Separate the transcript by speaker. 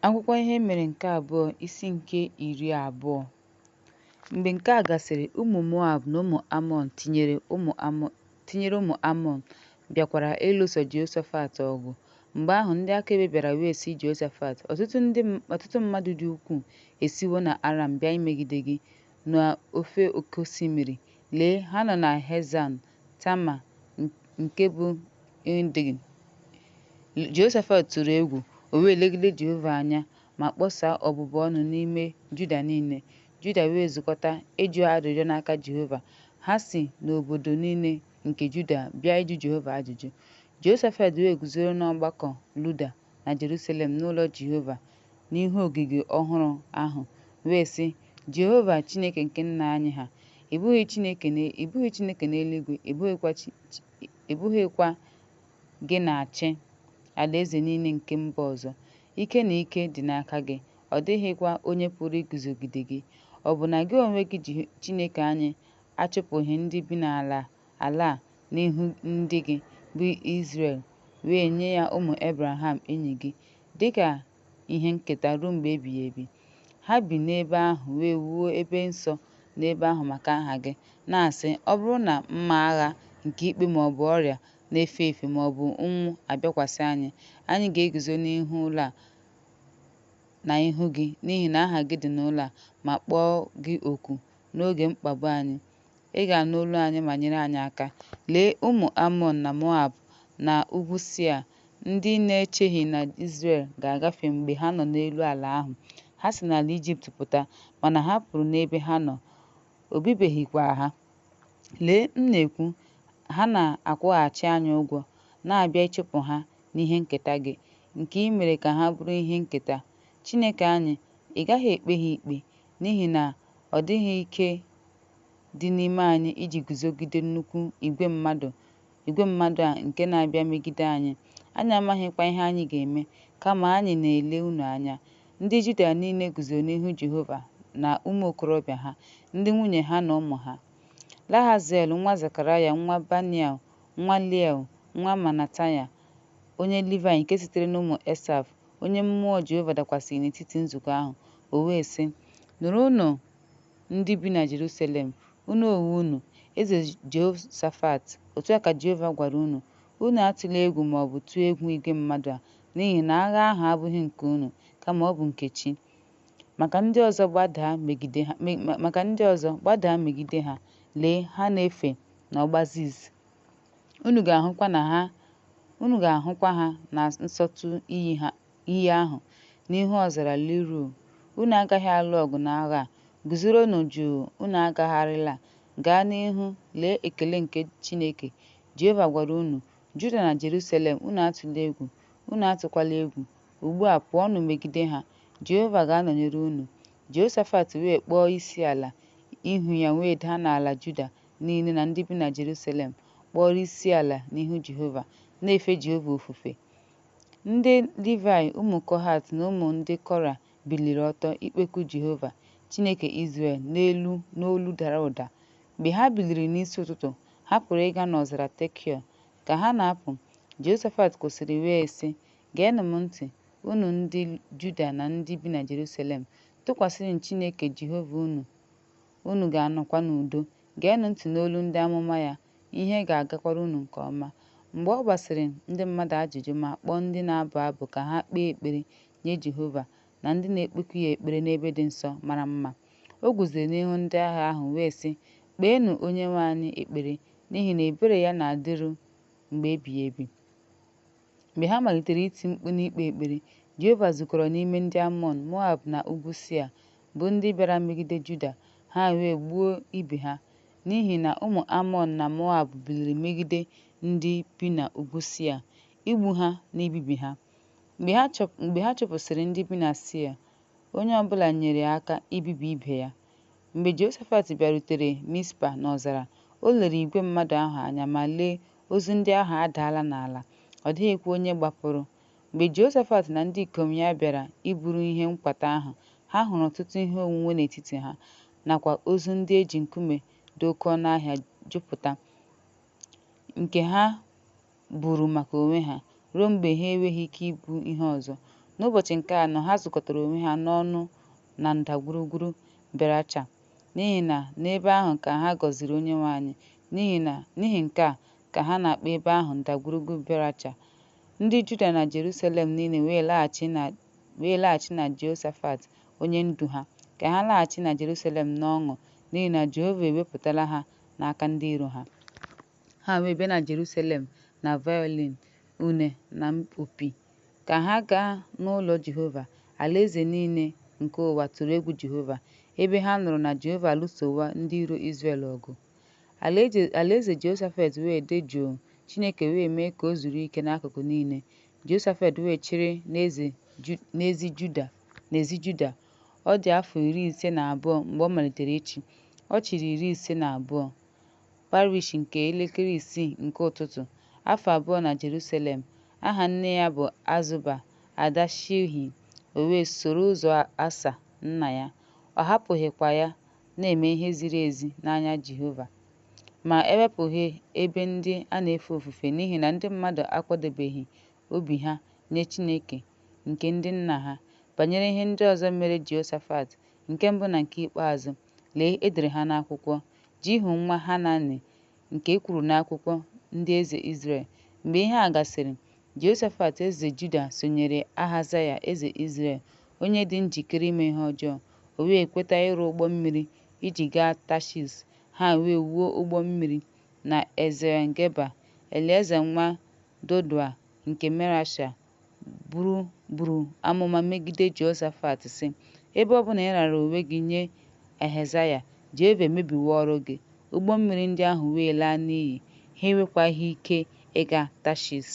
Speaker 1: Akwụkwọ Ihe E Mere nke Abụọ, isi nke 20. Mgbe nke a gasịrị, ụmụ Moab na ụmụ Amọn, tinyere ụmụ Amọn, bịakwara ịlụso Jehoshafat ọgụ. Mgbe ahụ, ndị akaebe bịara wee sị Jehoshafat, Ọtụtụ mmadụ dị ukwuu esiwo n'Aram bịa imegide gị, n'ofe oke osimiri, lee, ha nọ na Hezezọn-tama, nke bụ En-gedi. Jehoshafat tụrụ egwu, o wee legide Jehova anya ma kpọsaa ọbụbụ ọnụ n'ime Juda niile. Juda wee zukọta ịjụ arịrịọ n'aka Jehova, ha si n'obodo niile nke Juda bịa ịjụ Jehova ajụjụ. Jehoshafat wee guzoro n'ọgbakọ Juda na Jeruselem n'ụlọ Jehova n'ihu ogige ọhụrụ ahụ wee sị, Jehova, Chineke nke nna anyị ha, ị bụghị Chineke n'eluigwe, ị bụghịkwa gị na-achị alaeze niile nke mba ọzọ? Ike na ike dị n'aka gị, ọ dịghịkwa onye pụrụ iguzogide gị. Ọ bụ na gị onwe gị, Chineke anyị, achụpụghị ndị bi n'ala a n'ihu ndị gị, bụ Izrel, wee nye ya ụmụ Ebreham enyi gị, dị ka ihe nketa ruo mgbe ebighị ebi? Ha bi n'ebe ahụ wee wuo ebe nsọ n'ebe ahụ maka aha gị, na-asị, Ọ bụrụ na mma agha nke ikpe ma ọ bụ ọrịa na-efe efe ma ọ bụ ụnwụ abịakwasị anyị, anyị ga-eguzo n'ihu ụlọ a na ihu gị, n'ihi na aha gị dị n'ụlọ a, ma kpọọ gị oku n'oge mkpagbu anyị, ị ga-anụ olu anyị ma nyere anyị aka. Lee, ụmụ Amọn na Moab na ugwu Sia, ndị na-echeghị na Izrel ga-agafe mgbe ha nọ n'elu ala ahụ, ha si n'ala Ijipt pụta, mana ha pụrụ n'ebe ha nọ, o bibighịkwa ha. Lee, m na-ekwu, ha na-akwụghachi anyị ụgwọ, na-abịa ịchụpụ ha n'ihe nketa gị, nke i mere ka ha bụrụ ihe nketa. Chineke anyị, ị gaghị ekpe ha ikpe? N'ihi na ọ dịghị ike dị n'ime anyị iji guzogide nnukwu igwe mmadụ a nke na-abịa megide anyị, anyị amaghịkwa ihe anyị ga-eme, kama anyị na-ele unu anya. Ndị Juda niile guzoro n'ihu Jehova, na ụmụ okorobịa ha, ndị nwunye ha na ụmụ ha. Jahaziel nwa Zekaraya nwa Benaịa nwa Jeiel nwa Matanaịa, onye Livaị nke sitere n'ụmụ Esaf, onye mmụọ Jehova dakwasịrị n'etiti nzukọ ahụ, o wee sị, Nụrụnụ, ndị bi na Jeruselem, unu onwe unu, eze Jehoshafat, otu a ka Jehova gwara unu, Unu atụla egwu ma ọ bụ tụọ egwu igwe mmadụ a, n'ihi na agha ahụ abụghị nke unu, kama ọ bụ nke Chi. Maka ndị ọzọ, gbadaa megide ha, lee, ha na-efe n'ọgba Ziz. Unu ga-ahụkwa ha na nsọtụ iyi ahụ, n'ihu ọzara Jeruel. Unu agaghị alụ ọgụ n'agha a. Guzoronụ jụụ, unu agagharịla. Gaa n'ihu, lee ekele nke Chineke. Jehova gwara unu, Juda na Jerusalem, unu atụla egwu, unu atụkwala egwu. Ugbu a pụọnụ megide ha, Jehova ga-anọnyere unu. Jehoshafat wee kpọọ isiala, ihu ya wee daa n'ala Juda niile na ndị bi na Jeruselem kpọrọ isiala n'ihu Jehova, na-efe Jehova ofufe. Ndị Livaị, ụmụ Kohat na ụmụ ndị Kora biliri ọtọ ikpeku Jehova, Chineke Izrel, n'olu dara ụda. Mgbe ha biliri n'isi ụtụtụ, ha pụrụ ịga n'ọzara Tekoa. Ka ha na-apụ, Jehoshafat kwụsịrị wee sị, Geenụ m ntị, unu ndị Juda na ndị bi na Jeruselem, tụkwasịnụ Chineke Jehova unu, unu ga-anọkwa n'udo, geenụ ntị n'olu ndị amụma ya, ihe ga-agakwara unu nke ọma. Mgbe ọ gbasịrị ndị mmadụ ajụjụ ma kpọọ ndị na-abụ abụ ka ha kpee ekpere nye Jehova na ndị na-ekpeku ya ekpere n'ebe dị nsọ mara mma, o guzoro n'ihu ndị agha ahụ wee sị, Kpeenụ Onyenwe anyị ekpere, n'ihi na ebere ya na-adịru mgbe ebighị ebi. Mgbe ha malitere iti mkpu na ikpe ekpere, Jehova zukọrọ n'ime ndị Amọn, Moab na ugwu Sia, bụ ndị bịara megide Juda, ha wee gbuo ibe ha. N'ihi na ụmụ Amọn na Moab biliri megide ndị bi n'ugwu Sia, igbu ha na ibibi ha. Mgbe ha chụpụsịrị ndị bi na Sia, onye ọ bụla nyere aka ibibi ibe ya. Mgbe Jehoshafat bịarutere Mizpa n'ọzara, o lere igwe mmadụ ahụ anya, ma lee, ozu ndị ahụ adaala n'ala, ọ dịghịkwa onye gbapụrụ. Mgbe Jehoshafat na ndị ikom ya bịara iburu ihe nkwata ahụ, ha hụrụ ọtụtụ ihe onwunwe n'etiti ha, nakwa ozu ndị e ji nkume dị oke ọnụ ahịa jupụta, nke ha buuru maka onwe ha, ruo mgbe ha enweghị ike ibu ihe ọzọ. N'ụbọchị nke anọ, ha zukọtara onwe ha n'ọṅụ na Ndagwurugwu Beracha, n'ihi na n'ebe ahụ ka ha gọziri Onyenwe anyị. N'ihi nke a ka ha na-akpọ ebe ahụ Ndagwurugwu Beracha. Ndị Juda na Jerusalem niile wee laghachi na Jehoshafat onye ndu ha, ka ha laghachi na Jerusalem n'ọṅụ, n'ihi na Jehova ewepụla ha n'aka ndị iro ha. Ha wee bịa na Jerusalem na violin, une na opi, ka ha gaa n'ụlọ Jehova. Alaeze niile nke ụwa tụrụ egwu Jehova, ebe ha nụrụ na Jehova alụsowo ndị iro Izrel ọgụ. Alaeze Jehoshafat wee dị jụụ, Chineke wee mee ka o zuru ike n'akụkụ niile. Jehoshafat wee chịrị n'ezi Juda. Ọ dị afọ 52 mgbe ọ malitere ịchị, ọ chịrị 52 parish nke elekere 6 nke ụtụtụ, afọ 2 na Jerusalem. Aha nne ya bụ Azuba ada Shilhi. O wee soro ụzọ Asa nna ya, ọ hapụghịkwa ya, na-eme ihe ziri ezi n'anya Jehova. Ma e wepụghị ebe ndị a na-efe ofufe n'ihi na ndị mmadụ akwadebeghị obi ha nye Chineke nke ndị nna ha. Banyere ihe ndị ọzọ mere Jehoshafat, nke mbụ na nke ikpeazụ, lee, e dere ha n'akwụkwọ Jihu nwa Hanani, nke e kwuru n'akwụkwọ ndị eze Izrel. Mgbe ihe a gasịrị, Jehoshafat eze Juda sonyeere Ahazaya eze Izrel, onye dị njikere ime ihe ọjọọ, o wee kweta ịrụ ụgbọ mmiri iji gaa Tashish, ha wee wuo ụgbọ mmiri na Eziọn-geba. Elieza nwa Dodaị nke Maresha buru amụma megide Jehoshafat, sị, Ebe ọ bụ na ị raara onwe gị nye Ehazaya, Jehova emebiwo ọrụ gị. Ụgbọ mmiri ndị ahụ wee laa n'iyi, ha enwekwaghị ike ịga Tashish.